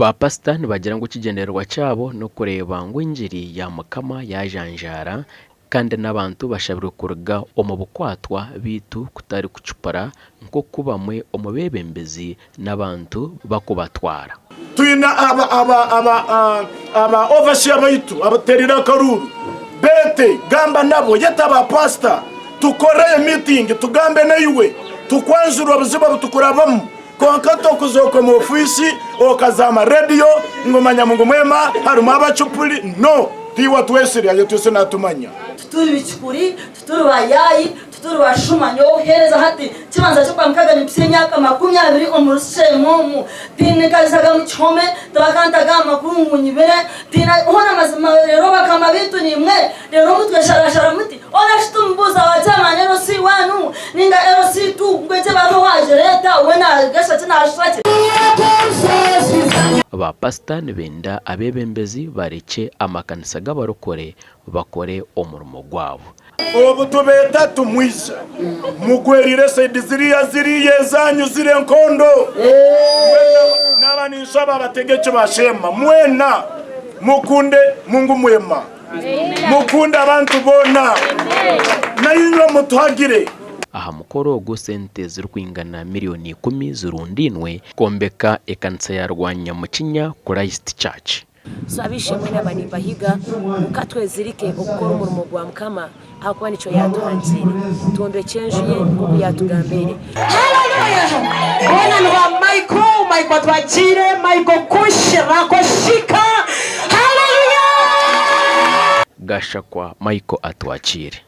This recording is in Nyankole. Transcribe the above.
Ba pasita nibagira ngu ekigyendererwa kyabo n'okureeba ngu engiri ya Mukama yajanjaara kandi n'abantu bashabirwe kuruga omu bukwatwa beitu kutari kucupura nk'oku bamwe omu beebembezi n'abantu bakubatwara. Twine aba aba aba aba overseer baitu abaterire akaruuru beete gamba nabo yeta ba pastor tukore emeeting tugambe naiwe tukwanjure obuzibu obutukurabamu. Kwonka tokuzooka omu ofiisi okaza aha marediyo ngu manya ngu mwema harimu abacupuri. No! Tiiwe atwesire, ayetwise naatumanya. Tituri bicupuri, tituri bayaayi, tituri bashuma. Nyowe okuheereza hati kibanza ky'okwa mukaaga nimpitsya emyaka 20 omuri Sheema omu. Tindikazaga mu kihome, tibakantaga aha makuru ngu nyibire, tiina hoona mazima reero bakama baitu niimwe Reero mutwesharashara muti, Ona shi tumubuuza wa chairman LC wanu ninga LC tu ngu egyo ebaruha wagireeta we nagesha ki nashusha ki? Ba pasita nibenda abeebembezi barekye amakanisa g'abarokore bakore omurimo gwabo. Obu tubeeta tumwija mugwerire saidi ziriya ziriya ezanyu ziri enkondo. Mbwenu naaba ninshaba abategeki ba Sheema mwena mukunde Mungu mwema. Mukunde abantu boona, nainywe mutuhagire. Aha mukoro ogu sente zirikwingana miriyoni ikumi zirundainwe kwombeka ekanisa ya Rwanyamukinya Christ Church. So ab'eishe-emwe naaba nimbahiga ngu ka twezirike okukora omurimo gwa Mukama ahakuba nikyo yaatuhangiire. Twombekye enju ye nk'oku yaatugambiire. Hallelujah! Boona ni ba Michael, Michael Twakiire, Michael Kush, Rako Shika. Hallelujah! Gashakwa Michael Atwakiire.